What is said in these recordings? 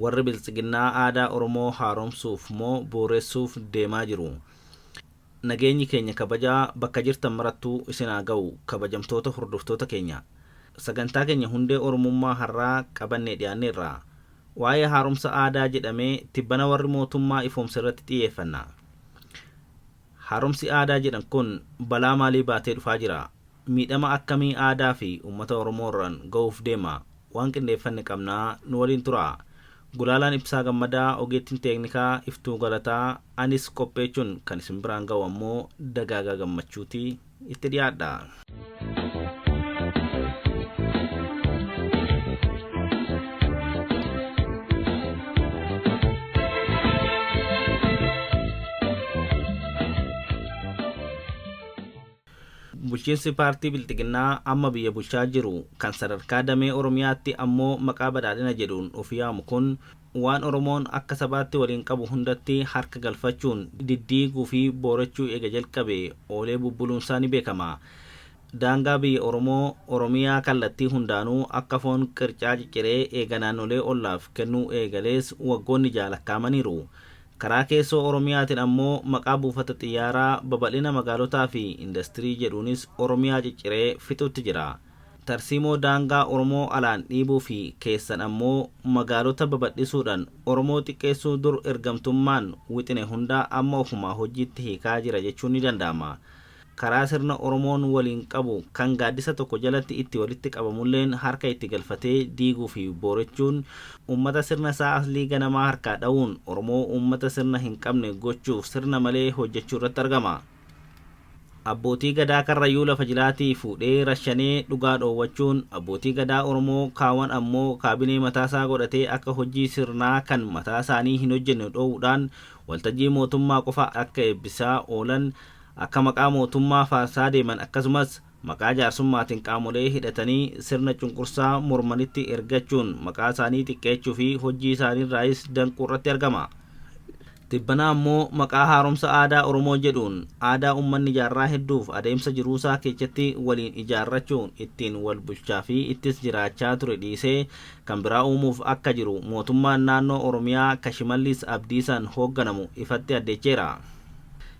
Warri Biltsiginnaa aadaa Oromoo haaromsuuf moo booressuuf deemaa jiru? Nageenyi keenya kabajaa bakka jirtan marattuu isin haa ga'u kabajamtoota hordoftoota keenya. Sagantaa keenya hundee Oromummaa har'aa qabannee dhiyaanneerra. Waa'ee haaromsa aadaa jedhamee tibbana warri mootummaa ifoomse irratti xiyyeeffanna. Haaromsi aadaa jedhan kun balaa maalii baatee dhufaa jira? Miidhama akkamii aadaa fi uummata Oromoo irraan ga'uuf deema? Waan qindeeffanne qabnaa nu waliin turaa. Gulaalaan Ibsaa Gammadaa, ogeettiin teeknikaa Iftuu Galataa, anis qopheechuun kan isin biraan ga'u ammoo Dagaagaa Gammachuuti itti dhiyaadha. Bulchiinsi paartii Bilxiginnaa amma biyya bulchaa jiru kan sadarkaa damee Oromiyaatti ammoo maqaa badhaadhina jedhuun of yaamu kun waan Oromoon akka sabaatti waliin qabu hundatti harka galfachuun diddiiguu fi boorechuu eega jalqabe oolee bubbuluunsaa ni beekama. Daangaa biyya Oromoo Oromiyaa kallattii hundaanuu akka foon qircaa cicciree eega naannolee ollaaf kennuu eegalees waggoonni jaha lakkaa'amaniiru. Karaa keessoo Oromiyaatiin ammoo maqaa buufata xiyyaaraa, babal'ina magaalotaa fi indastirii jedhuunis Oromiyaa cicciree fixuutti jira. Tarsiimoo daangaa Oromoo alaan dhiibuu fi keessan ammoo magaalota babal'isuudhaan Oromoo xiqqeessuu dur ergamtummaan wixine hunda amma ofumaa hojiitti hiikaa jira jechuun ni danda'ama. Karaa sirna Oromoon waliin qabu kan gaaddisa tokko jalatti itti walitti qabamulleen harka itti galfatee diiguu fi boorechuun uummata sirna isaa aslii ganamaa harkaa dhawuun Oromoo uummata sirna hin qabne gochuuf sirna malee hojjechuu irratti argama. Abbootii Gadaa Karrayyuu lafa jilaatii fuudhee rashanee dhugaa dhoowwachuun abbootii Gadaa Oromoo kaawan ammoo kaabinee mataasaa godhatee akka hojii sirnaa kan mataasaanii hin hojjenne dhoowwudhaan waltajjii mootummaa qofa akka eebbisaa oolan akka maqaa mootummaa faarsaa deeman akkasumas maqaa jaarsummaatiin qaamolee hidhatanii sirna cunqursaa mormanitti ergachuun maqaa isaanii xiqqeechuu fi hojii isaaniirraayis danquu irratti argama. Tibbanaa ammoo maqaa haaromsa aadaa Oromoo jedhuun aadaa uummanni jaarraa hedduuf adeemsa jiruusaa keessatti waliin ijaarrachuun ittiin wal bulchaa fi ittis jiraachaa ture dhiisee kan biraa uumuuf akka jiru mootummaan naannoo Oromiyaa ka Shimallis Abdiisaan hoogganamu ifatti addeecheera.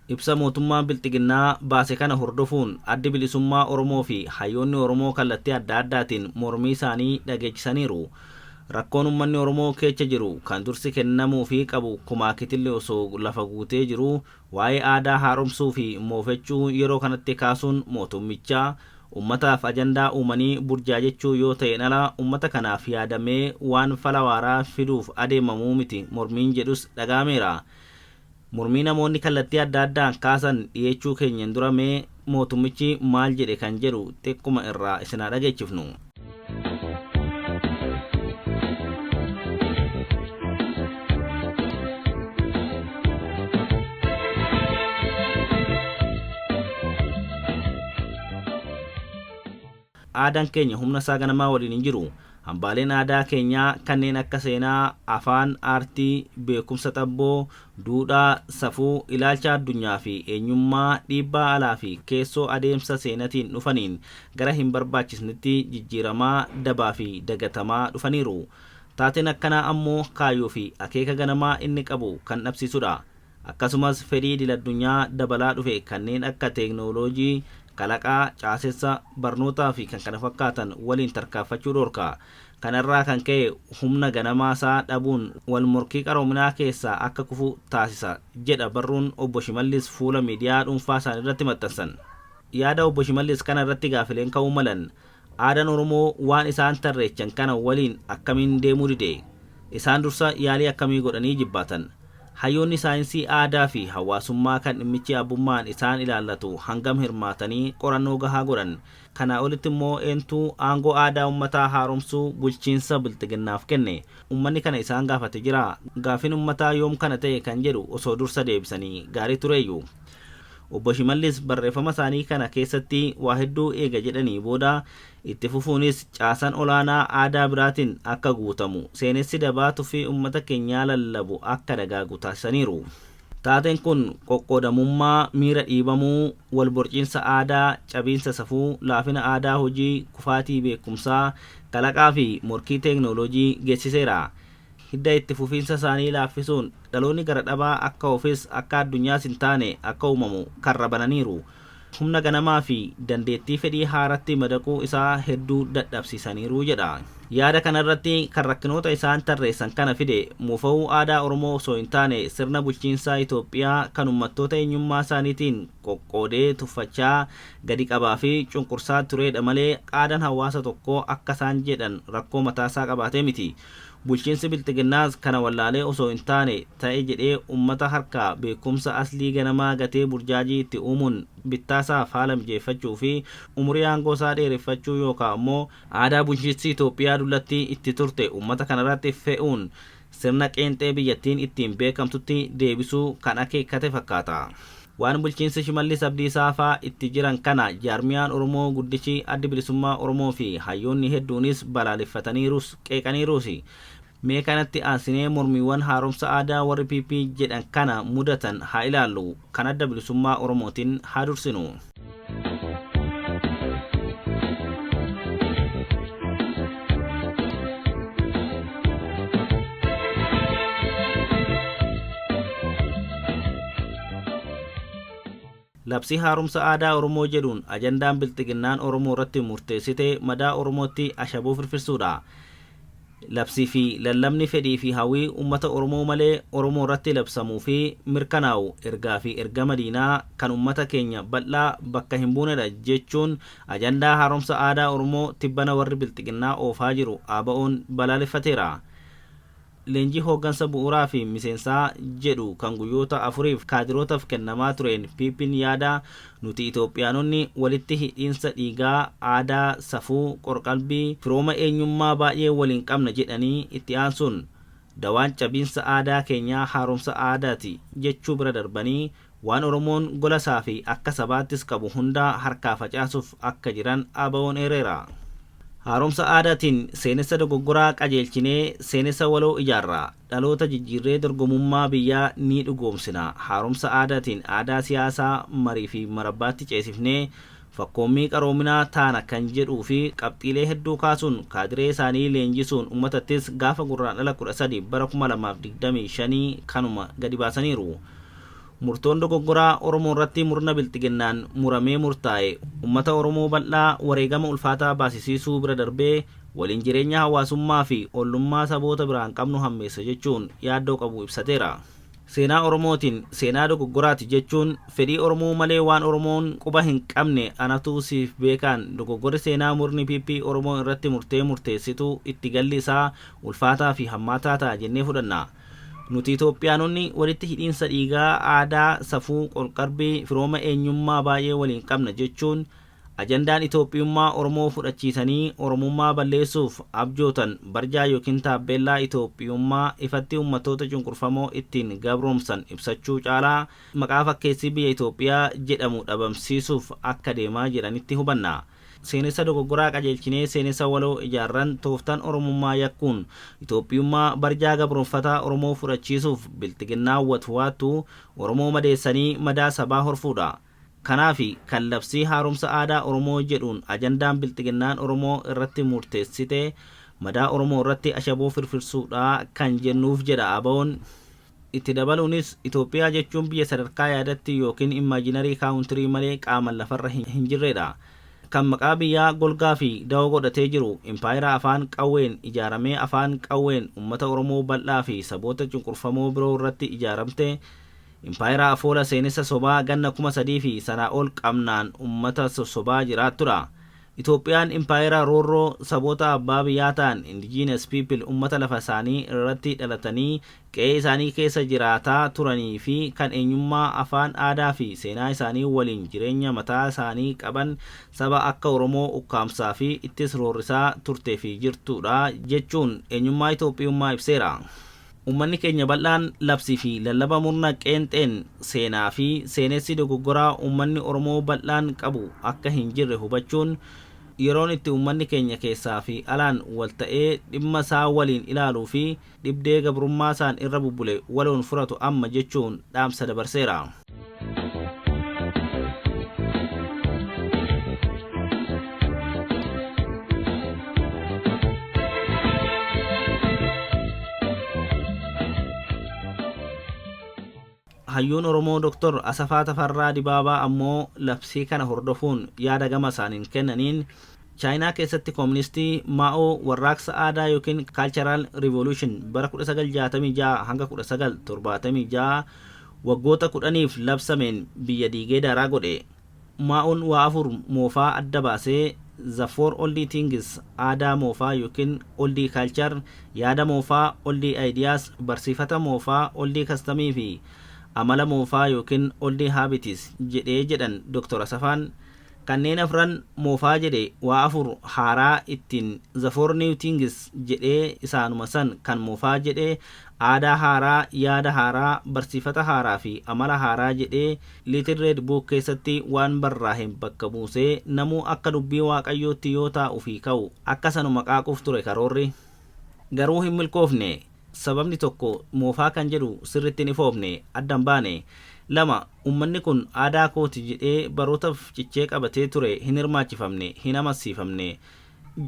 Ibsa mootummaan Bilxiginnaa baase kana hordofuun Addi Bilisummaa Oromoo fi hayyoonni Oromoo kallattii adda addaatiin mormii isaanii dhageechisaniiru. Rakkoon uummanni Oromoo keessa jiru kan dursi kennamuufii qabu kumaa kitilli osoo lafa guutee jiru waa'ee aadaa haaromsuu fi moofechuu yeroo kanatti kaasuun mootummichaa uummataaf ajandaa uumanii burjaajechuu yoo ta'een ala uummata kanaaf yaadamee waan fala waaraa fiduuf adeemamuu miti mormiin jedhus dhaga'ameera. Mormii namoonni kallattii adda addaan kaasan dhiyeechuu keenyan dura mee mootummichi maal jedhe kan jedhu xiqquma irraa isin haa dhageechifnu. Aadaan keenya humna isaa ganamaa waliin hin jiru. Hambaaleen aadaa keenyaa kanneen akka seenaa, afaan, aartii, beekumsa xabboo, duudhaa, safuu, ilaalcha addunyaa fi eenyummaa dhiibbaa alaa fi keessoo adeemsa seenatiin dhufaniin gara hin barbaachisnetti jijjiiramaa, dabaa fi dagatamaa dhufaniiru. Taateen akkanaa ammoo kaayyoo fi akeeka ganamaa inni qabu kan dhabsiisudha. Akkasumas fedhii idil-addunyaa dabalaa dhufe kanneen akka teeknooloojii, kalaqaa, caasessa, barnootaa fi kan kana fakkaatan waliin tarkaanfachuu dhorka. Kanarraa kan ka'e humna ganamaa isaa dhabuun wal morkii qaroominaa keessaa akka kufu taasisa jedha barruun obbo Shimallis fuula miidiyaa dhuunfaa isaanii irratti maxxansan. Yaada obbo Shimallis kana irratti gaafileen ka'uu malan aadaan Oromoo waan isaan tarreechan kana waliin akkamiin deemuu dide? Isaan dursa yaalii akkamii godhanii jibbaatan? Hayyoonni saayinsii aadaa fi hawaasummaa kan dhimmichi abbummaan isaan ilaallatu hangam hirmaatanii qorannoo gahaa godhan? Kanaa olitti immoo eentu aangoo aadaa uummataa haaromsuu bulchiinsa Bilxiginnaaf kenne? Uummanni kana isaan gaafate jiraa? Gaafin uummataa yoom kana ta'e kan jedhu osoo dursa deebisanii gaarii tureeyyu. Obbo Shimallis barreeffama isaanii kana keessatti waa hedduu eega jedhanii booda itti fufuunis caasan olaanaa aadaa biraatiin akka guutamu seenessi dabaa tuffii uummata keenyaa lallabu akka dagaagu taasisaniiru. Taateen kun qoqqoodamummaa, miira dhiibamuu, wal borciinsa aadaa, cabiinsa safuu, laafina aadaa hojii, kufaatii beekumsaa, kalaqaa fi morkii teeknooloojii geessiseera. hidda itti fufiinsa isaanii laaffisuun dhaloonni gara dhabaa akka ofis akka addunyaas hin taane akka uumamu karra bananiiru. Humna ganamaa fi dandeettii fedhii haaratti madaquu isaa hedduu dadhabsiisaniiru jedha. Yaada kanarratti kan rakkinoota isaan tarreessan kana fide muufa'uu aadaa Oromoo osoo hin taane sirna bulchiinsaa Itoophiyaa kan uummattoota eenyummaa isaaniitiin qoqqoodee tuffachaa gadi qabaa fi cunqursaa turedha malee aadaan hawaasa tokkoo akka isaan jedhan rakkoo mataasaa qabaatee miti. Bulchiinsi bilxiginnaas kana wallaalee osoo hin taane ta'e jedhee uummata harkaa beekumsa aslii ganamaa gatee burjaajii itti uumuun bittaasaaf haala mijeeffachuu fi umurii aangoo isaa dheereffachuu yookaan immoo aadaa bulchiinsi Itoophiyaa dullatti itti turte uummata kanarratti fe'uun sirna qeenxee biyyattiin ittiin beekamtutti deebisuu kan akeekkate fakkaata. Waan bulchiinsi Shimallis Abdiisaa fa'aa itti jiran kana jaarmiyaan Oromoo guddichi addi bilisummaa Oromoo fi hayyoonni hedduunis balaaleffataniirus qeeqaniirus. Mee kanatti aansinee mormiiwwan haaromsa aadaa warri PP jedhan kana mudatan haa ilaallu, kan adda bilisummaa Oromootiin haa dursinu. Labsii haaromsa aadaa Oromoo jedhuun ajandaan bilxiginnaan Oromoo irratti murteessite madaa Oromootti ashaboo firfirsuudha. Labsii fi lallabni fedhii fi hawwii uummata Oromoo malee Oromoo irratti labsamuu fi mirkanaa'u ergaa fi ergama diinaa kan uummata keenya bal'aa bakka hin buunedha jechuun ajandaa haaromsa aadaa Oromoo tibbana warri bilxiginnaa oofaa jiru ABO'n balaaleffateera. Leenjii hooggansa bu'uuraa fi miseensaa jedhu kan guyyoota afuriif kaadirootaaf kennamaa tureen PP'n yaada nuti Itoophiyaanonni walitti hidhiinsa dhiigaa, aadaa, safuu, qorqalbii, firooma eenyummaa baay'ee waliin qabna jedhanii itti aansuun dawaan cabiinsa aadaa keenyaa haaromsa aadaati jechuu bira darbanii waan Oromoon gola isaa fi akka sabaattis qabu hunda harkaa facaasuuf akka jiran ABO'n eereera. Haaromsa aadaatiin seenessa dogoggoraa qajeelchinee seenessa waloo ijaarra. Dhaloota jijjiirree dorgomummaa biyyaa ni dhugoomsina. Haaromsa aadaatiin aadaa siyaasaa marii fi marabbaatti ceesifnee fakkoommii qaroominaa taana kan jedhuu fi qabxiilee hedduu kaasuun kaadiree isaanii leenjisuun uummatattis gaafa gurraandhala 13 bara 2025 kanuma gadi baasaniiru. Murtoon dogoggoraa Oromoo irratti murna bilxiginnaan muramee murtaa'e uummata Oromoo bal'aa wareegama ulfaataa baasisiisuu bira darbee waliin jireenya hawaasummaa fi ollummaa saboota biraan qabnu hammeessa jechuun yaaddoo qabu ibsateera. Seenaa Oromootiin seenaa dogoggoraati jechuun fedhii Oromoo malee waan Oromoon quba hin qabne anatu siif beekaan dogoggorri seenaa murni PP Oromoo irratti murtee murteessitu itti galli isaa ulfaataa fi hammaataa ta'a jennee fudhanna. Nuti Itoophiyaanonni walitti hidhiinsa dhiigaa, aadaa, safuu, qorqalbii, firooma eenyummaa baay'ee waliin qabna jechuun ajandaan Itoophiyummaa Oromoo fudhachiisanii Oromummaa balleessuuf abjootan barjaa yookiin taabbeellaa Itoophiyummaa ifatti uummattoota cunqurfamoo ittiin gabroomsan ibsachuu caalaa maqaa fakkeessii biyya Itoophiyaa jedhamu dhabamsiisuuf akka deemaa jiranitti hubanna. Seenessa dogoggoraa qajeelchinee seenessa waloo ijaarran tooftaan Oromummaa yakkuun Itoophiyummaa barjaa gabroonfataa Oromoo fudhachiisuuf bilxiginnaa watwaattu Oromoo madeessanii madaa sabaa horfuudha. Kanaafi kan labsii haaromsa aadaa Oromoo jedhuun ajandaan bilxiginnaan Oromoo irratti murteessite madaa Oromoo irratti ashaboo firfirsuudha kan jennuuf jedha ABO'n. Itti dabaluunis Itoophiyaa jechuun biyya sadarkaa yaadatti yookiin imaajinarii kaawuntirii malee qaaman lafarra hin jirredha. Kan maqaa biyyaa golgaa fi dawoo godhatee jiru impaayera afaan qawween ijaaramee afaan qawween uummata Oromoo bal'aa fi saboota cunqurfamoo biroo irratti ijaaramte impaayera afoola seenessa sobaa ganna 3000 fi sanaa ol qabnaan uummata sossobaa jiraattudha. Itoophiyaan impaayera roorroo saboota abbaa biyyaa ta'an indigenous people uummata lafa isaanii irratti dhalatanii qe'ee isaanii keessa jiraataa turanii fi kan eenyummaa afaan aadaa fi seenaa isaanii waliin jireenya mataa isaanii qaban saba akka Oromoo ukkaamsaa fi ittis roorrisaa turtee fi jirtudha jechuun eenyummaa Itoophiyummaa ibseera. Uummanni keenya bal'aan labsii fi lallaba murna qeenxeen seenaa fi seenessi dogoggoraa uummanni Oromoo bal'aan qabu akka hin jirre hubachuun yeroon itti uummanni keenya keessaa fi alaan wal ta'ee dhimma isaa waliin ilaaluu fi dhibdee gabrummaa isaan irra bubbule waloon furatu amma jechuun dhaamsa dabarseera. Hayyuun Oromoo Dr. Asafaa Tafarraa Dibaabaa ammoo labsii kana hordofuun yaada gama isaaniin kennaniin, Chaayinaa keessatti kooministii Maa'oo warraaqsa aadaa yookiin Cultural Revolution bara 1966 hanga 1976 waggoota 10f labsameen biyya diigee daaraa godhe. Maa'oon waa afur moofaa adda baasee, the four old things, aadaa moofaa yookiin old culture, yaada moofaa, old ideas, barsiifata moofaa, old custom, fi amala moofaa yookiin old habits jedhee jedhan Dr. Asafaan. Kanneen afran moofaa jedhe waa afur haaraa ittiin the four new things jedhee, isaanuma san kan moofaa jedhee aadaa haaraa, yaada haaraa, barsiifata haaraa fi amala haaraa jedhee Little Red Book keessatti waan barraa'een bakka buusee, namuu akka dubbii Waaqayyootti yoo taa'u fi ka'u akka sanuma qaaquuf ture karoorri. Garuu hin milkoofne. Sababni tokko, moofaa kan jedhu sirritti hin ifoofne, addan baane. Lama, ummanni kun aadaa kooti jedhee barootaaf cichee qabatee ture hin hirmaachifamne, hin amansiifamne,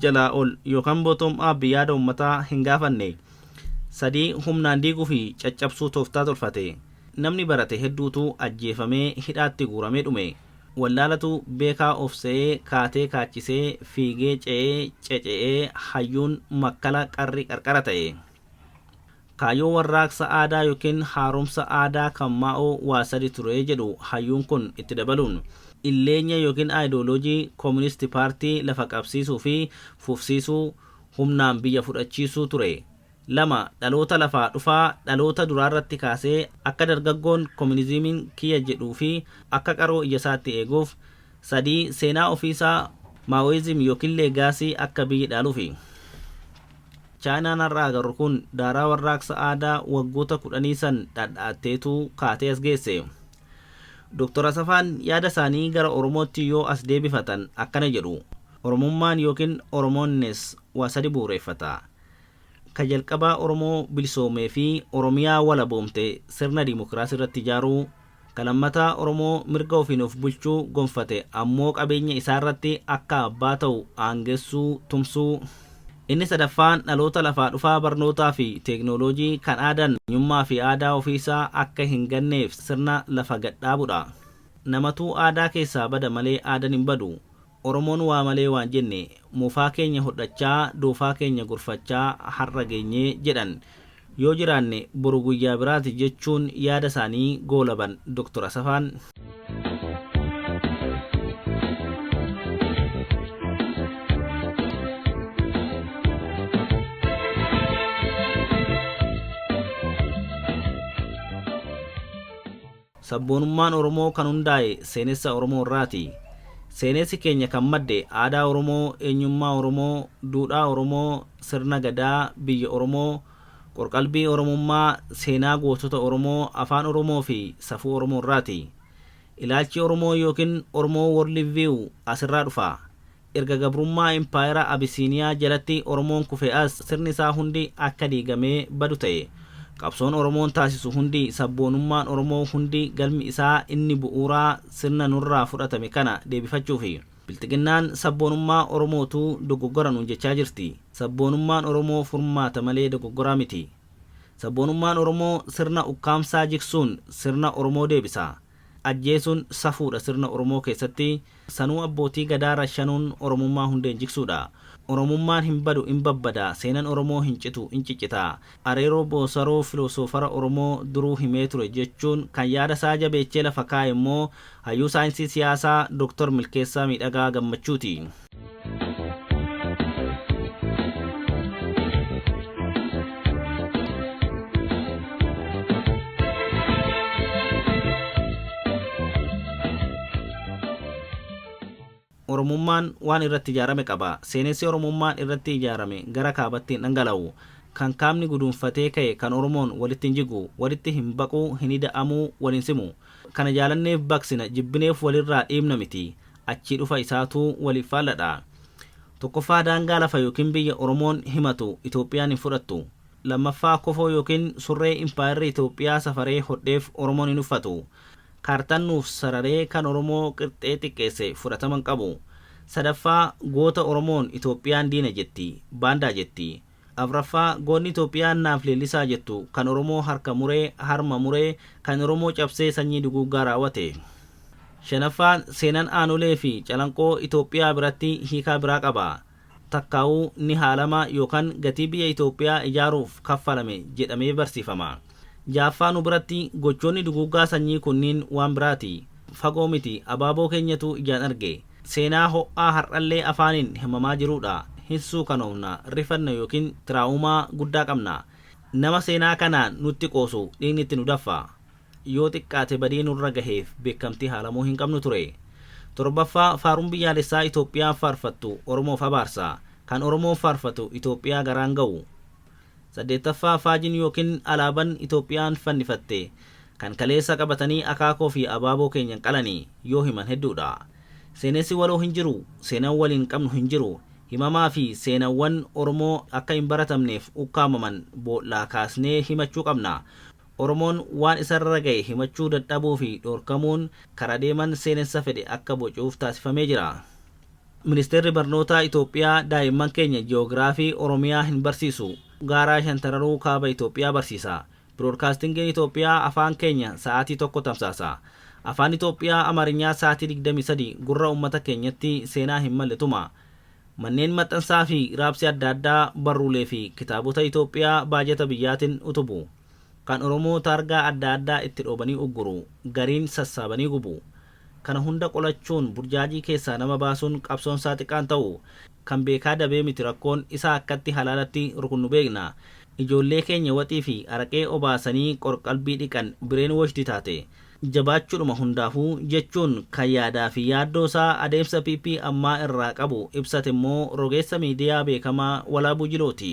jalaa ol yookaan bottom up yaada ummataa hin gaafanne. Sadii, humnaan diiguu fi caccabsuu tooftaa tolfate. Namni barate hedduutu ajjeefamee, hidhaatti guuramee dhume. Wallaalatu beekaa of se'ee kaatee kaachisee fiigee ce'ee cece'ee, hayyuun makkala qarri qarqara ta'e. Kaayyoo warraaqsa aadaa yookiin haaromsa aadaa kan Maa'oo waa sadi ture jedhu hayyuun kun itti dabaluun: illeenya yookiin aayidooloojii Kooministi Paartii lafa qabsiisuu fi fufsiisuu, humnaan biyya fudhachiisuu ture. Lama, dhaloota lafaa dhufaa dhaloota duraarratti kaasee akka dargaggoon koominizimiin kiyya jedhuu fi akka qaroo ija isaatti eeguuf. Sadii, seenaa ofiisaa Maoism yookiin legacy akka biyyi dhaaluufi. Chaayinaan har'a agarru kun daaraa warraaqsa aadaa waggoota 10 san dhadhaatteetu kaatee as geesse. Dr. Asafaan yaada isaanii gara Oromootti yoo as deebifatan akkana jedhu: Oromummaan yookiin Oromoonnes waa sadi bu'uureffata. Ka jalqabaa, Oromoo bilisoomee fi Oromiyaa walaboomte sirna dimokiraasii irratti ijaaruu. Ka lammataa, Oromoo mirga ofiin of bulchuu gonfate ammoo qabeenya isaarratti akka abbaa ta'u aangessuu, tumsuu. Inni sadaffaan, dhaloota lafaa dhufaa barnootaa fi teeknooloojii kan aadan eenyummaa fi aadaa ofiisaa akka hin ganneef sirna lafa gadhaabudha. Namatuu aadaa keessaa bada malee aadaan hin badu. Oromoon waa malee waan jenne, moofaa keenya hodhachaa, doofaa keenya gorfachaa har'a geenyee jedhan. Yoo jiraanne boru guyyaa biraati jechuun yaada isaanii goolaban Dr. Asafaan. Sabboonummaan Oromoo kan hundaa'e seenessa Oromoo irraati. Seenessi keenya kan madde aadaa Oromoo, eenyummaa Oromoo, duudhaa Oromoo, sirna gadaa, biyya Oromoo, qorqalbii Oromummaa, seenaa gootota Oromoo, afaan Oromoo fi safuu Oromoo irraati. Ilaalchi Oromoo yookiin Oromoo World View asirraa dhufa. Erga gabrummaa impaayera Abisiiniyaa jalatti Oromoon kufe as sirni isaa hundi akka diigamee badu ta'e. Qabsoon Oromoon taasisu hundi, sabboonummaan Oromoo hundi, galmi isaa inni bu'uuraa sirna nurraa fudhatame kana deebifachuufi. Bilxiginnaan sabboonummaa Oromootu dogoggora nuun jechaa jirti. Sabboonummaan Oromoo furmaata malee dogoggoraa miti. Sabboonummaan Oromoo sirna ukkaamsaa jigsuun sirna Oromoo deebisa. Ajjeesuun safuudha sirna Oromoo keessatti. Sanuu abbootii gadaa rashanuun Oromummaa hundeen jigsuudha. Oromummaan hin badu, hin babbada. Seenan Oromoo hin citu, hin ciccita. Areeroo Boosaroo filosoofara Oromoo duruu himee ture jechuun kan yaada isaa jabeechee lafa kaa'e immoo hayyuu saayinsii siyaasaa Dr. Milkeessaa Miidhagaa Gammachuuti. Oromummaan waan irratti ijaarame qaba. Seenessi Oromummaan irratti ijaarame gara kaabatti hin dhangala'u. Kan kaabni guduunfatee ka'e kan Oromoon walitti hin jigu, walitti hin baqu, hin ida'amuu, waliin simu. Kana jaalanneef baqsina, jibbineef walirraa dhiibna miti. Achii dhufa isaatu waliif faalladha. Tokkoffaa, daangaa lafa yookiin biyya Oromoon himatu Itoophiyaan hin fudhattu. Lammaffaa, kofoo yookiin surree impaayerri Itoophiyaa safaree hodheef Oromoon hin uffatu. Kaartaan nuuf sararee kan Oromoo qirxee xiqqeesse fudhatama hin qabu. Sadaffaa, goota Oromoon Itoophiyaan diina jetti, baandaa jetti. Afraffaa, goonni Itoophiyaa naaf leellisaa jettu kan Oromoo harka muree, harma muree, kan Oromoo cabsee sanyii duguuggaa raawwate. Shanaffaan, seenaan Aanolee fi Calanqoo Itoophiyaa biratti hiikaa biraa qaba. Takkaa'uu ni haalama yookaan gatii biyya Itoophiyaa ijaaruuf kaffalame jedhamee barsiifama. Ja'affaa, nu biratti gochoonni duguuggaa sanyii kunniin waan biraati. Fagoo miti, abaaboo keenyatu ijaan arge. Seenaa ho'aa har'allee afaaniin himamaa jirudha. Hin suukanoofna, rifanna yookiin trauma guddaa qabna. Nama seenaa kanaan nutti qoosu dhiigni itti nu daffa. Yoo xiqqaate badii nurra gaheef beekamtii haalamuu hin qabnu ture. Torbaffaa, faaruun biyyaalessaa Itoophiyaa faarfattu Oromoof abaarsa. Kan Oromoon faarfatu Itoophiyaa garaan ga'u. Saddeettaffaa, faajiin yookiin alaaban Itoophiyaan fannifatte kan kaleessa qabatanii akaakoo fi abaaboo keenya qalanii yoo himan hedduudha. Seenessi waloo hin jiru, seenaan waliin qabnu hin jiru. Himamaa fi seenawwan Oromoo akka hin baratamneef ukkaamaman boollaa kaasnee himachuu qabna. Oromoon waan isarra ga'e himachuu dadhabuu fi dhorkamuun karaa deeman seenessa fedhe akka bocuuf taasifamee jira. Ministeerri barnootaa Itoophiyaa daa'imman keenya ji'oogiraafii Oromiyaa hin barsiisu. Gaaraa shantararuu kaaba Itoophiyaa barsiisa. Biroodkaastingiin Itoophiyaa afaan keenya sa'aatii 1 tamsaasa. Afaan Itoophiyaa Amaarinyaa sa'aatii 23 gurra uummata keenyatti seenaa hin malle tuma. Manneen maxxansaa fi raabsi adda addaa barruulee fi kitaabota Itoophiyaa baajata biyyaatiin utubu. Kan Oromoo taargaa adda addaa itti dhoobanii ugguru, gariin sassaabanii gubu. Kana hunda qolachuun burjaajii keessaa nama baasuun qabsoon isaa xiqqaan ta'u. Kan beekaa dabee miti, rakkoon isaa akkatti halaalatti rukunnu beekna. Ijoollee keenya waxii fi araqee obaasanii qorqalbii dhiqan bireen washdi taate. Jabaachuudhuma hundaafuu jechuun kan yaadaa fi yaaddoo isaa adeemsa PP ammaa irraa qabu ibsate immoo rogeessa miidiyaa beekamaa Walaabuu Jilooti.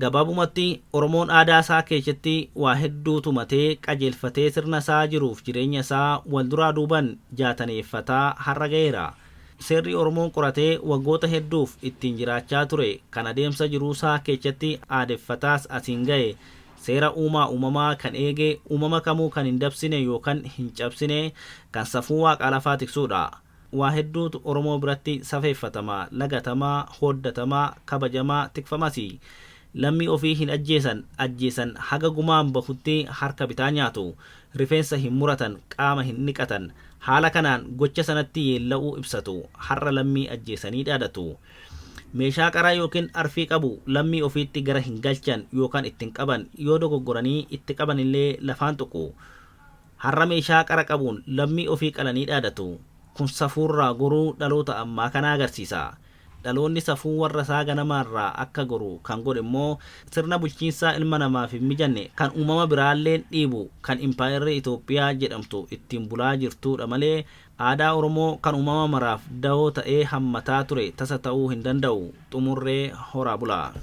Gabaabumatti, Oromoon aadaa isaa keessatti waa hedduu tumatee qajeelfatee sirna isaa jiruuf jireenya isaa wal duraa duuban jaataneeffataa har'a ga'eera. Seerri Oromoon qoratee waggoota hedduuf ittiin jiraachaa ture kan adeemsa jiruusaa keessatti aadeffataas asiin ga'e, seera uumaa uumamaa kan eege, uumama kamuu kan hin dabsine yookaan hin cabsine, kan safuu waaqa lafaa tiksuudha. Waa hedduutu Oromoo biratti safeeffatamaa, lagatamaa, hooddatamaa, kabajamaa, tikfamas. Lammii ofii hin ajjeesan, ajjeesan haga gumaan bahutti harka bitaa nyaatu. Rifeensa hin muratan, qaama hin dhiqatan. Haala kanaan gocha sanatti yeella'uu ibsatu. Har'a lammii ajjeesanii dhaadatu. Meeshaa qaraa yookiin arfii qabu lammii ofiitti gara hin galchan yookaan ittiin qaban, yoo dogoggoranii itti qaban illee lafaan tuqu. Har'a meeshaa qara qabuun lammii ofii qalanii dhaadatu. Kun safuurraa goruu dhaloota ammaa kana agarsiisa. Dhaloonni safuu warra isaa ganamaarraa akka goru kan godhe immoo sirna bulchiinsaa ilma namaaf hin mijanne, kan uumama biraalleen dhiibu, kan impaayerri Itoophiyaa jedhamtu ittiin bulaa jirtudha malee aadaa Oromoo kan uumama maraaf dahoo ta'ee hammataa ture tasa ta'uu hin danda'u. Xumurree, horaa bulaa.